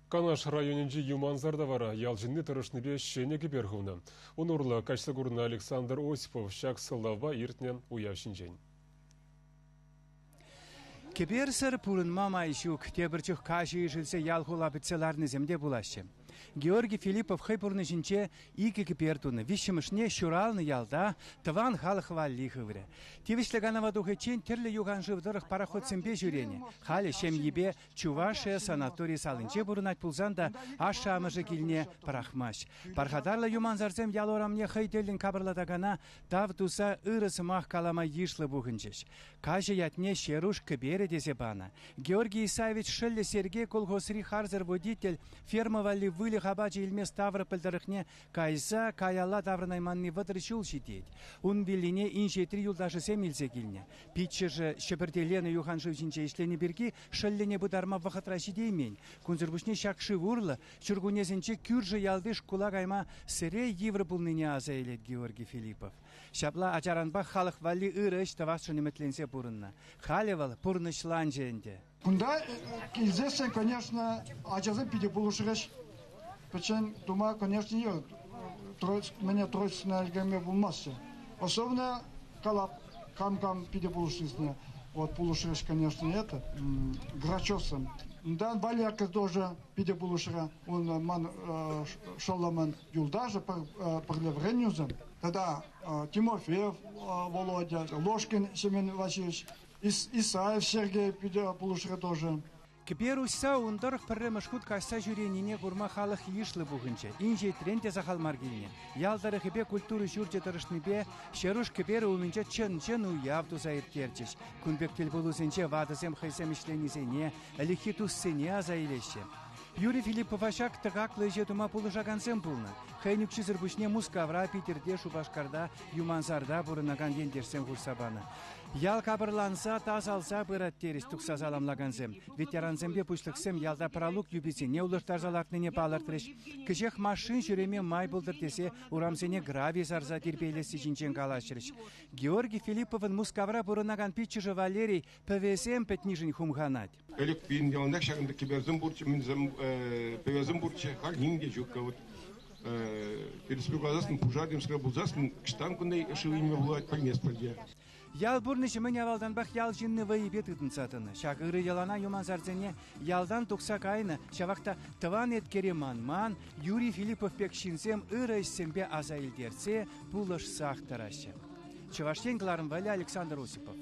Канаш районӗнчи Юмансарта вара ял ҫынни тӑрӑшнипе ҫӗнӗ кӗпер хывнӑ. Ун урлӑ каҫса курнӑ Александр Осипов ҫак сӑлтавпа иртнӗ уяв ҫинчен. Кӗперсӗр пурӑнма май ҫук. Тепӗр чух каҫӑ ишӗлсе ял-хула пӗтсе ларнисем те пулаҫҫӗ. Георгий Филиппов хӑй пурнӑҫӗнче икӗ кӗпер тунӑ. Виҫҫӗмӗшне ҫуралнӑ ялта тӑван халӑх валли хыврӗ. Тивӗҫлӗ канӑва тухиччен тӗрлӗ юханшыв тӑрӑх пароходсемпе ҫӳренӗ. Халӗ ҫемйипе Чувашия санатори салинче пурӑнать пулсан та ашшӗ-амӑшӗ килне пӑрахмасть. Пархатарлӑ юмансарсем ял урамне хӑй тӗллӗн капӑрлатакана тав туса ырӑ сӑмах калама йышлӑ пухӑнчӗҫ. Каҫӑ ятне Ҫеруш кӗперӗ тесе панӑ. Георгий Исаевич шӑллӗ Сергей колхозри харсӑр водитель ферма валли выльӑх апачӗ илме Ставрополь тӑрӑхне кайса каялла таврӑнайманни 30 ҫул ҫитет. Ун виллине инҫетри юлташӗсем илсе килнӗ. Пиччӗшӗ Ҫӗпӗрте Лена юханшыв ҫинче ӗҫленӗ пирки шӑллӗне пытарма вӑхӑтра ҫитеймен. Кунсӑр пуҫне ҫак шыв урлӑ ҫуркуннесенче кӳршӗ ялти шкула кайма сӗре йывӑр пулнине аса илет Георгий Филиппов. Ҫапла ачаранпах халӑх валли ырӑ ӗҫ тӑвасшӑн ӗмӗтленсе пурӑннӑ. Халӗ вӑл пурнӑҫланчӗ ӗнтӗ. Кунта килсессӗн, конечно, ачасем питӗ пулӑшрӗҫ. Пӗччен тума, конечно, мӗне Троицына ӗлкӗрме пулмастчӗ. Особенно калап, кам-кам питӗ пулӑшнисене. Вот пулӑшрӗҫ, конечно, это, Грачевсем. Унтан Валерка тоже питӗ пулӑшрӗ. Он ман шӑллӑмӑн юлташӗ, пӗрле вӗреннӗ Тата Тимофеев Володя, Ложкин Семен Васильевич, Исаев Сергей питӗ пулӑшрӗ тоже. Кӗпер уҫса ун тӑрӑх пӗрремӗш хут каҫса ҫӳренине курма халӑх йышлӑ пухӑнчӗ. Инҫетрен те сахал мар килнӗ. Ял тӑрӑхӗпе культура ҫурчӗ тӑрӑшнипе Ҫеруш кӗперӗ умӗнче чӑн-чӑн уяв туса ирттерчӗҫ. Кун пек тӗлпулусенче ватӑсем хӑйсем ӗҫленисене, ӗлӗкхи туссене аса илеҫҫӗ. Юрий Филиппова ҫак тӑкаклӑ ӗҫе тума пулӑшакансем пулнӑ. Хӑйӗн укҫисӗр пуҫне Мускавра, Питӗрте, Шупашкарта, Юмансарта пурӑнакан ентешсем хушса панӑ. Ял капӑрланса, тасалса пырать терӗҫ тухса саламлакансем. Ветерансемпе пуҫлӑхсем ялта пралук юписене улӑштарса лартнине палӑртрӗҫ. Кӗҫех машин ҫӳреме май пултӑр тесе урамсене гравий сарса тирпейлесси ҫинчен калаҫрӗҫ. Георгий Филипповӑн Мускавра пурӑнакан пиччӗшӗ Валерий пӗвесем пӗтнишӗн хумханать. Ӗлӗк пирӗн яланах ҫакӑн пек кӗперсем пурччӗ, мӗнсем, пӗвесем пурччӗ, халь ним те ҫук. Вот тӗрӗспе каласассӑн, пушар темскер пулсассӑн, ӑҫтан кунта шыв илме пулать, пӗлместпӗр те. Ял пурнӑҫӗ мӗн авалтанпах ял ҫынни вӑйӗпе тытӑнса тӑнӑ. Ҫак ырӑ йӑлана юмансарсене ялтан тухса кайнӑ, ҫавах та тӑван еткере манман Юрий Филиппов пек ҫынсем ырӑ ӗҫсемпе аса илтерсе, пулӑшсах тӑраҫҫӗ. Чӑваш Ен кӑларӑм валли Александр Осипов.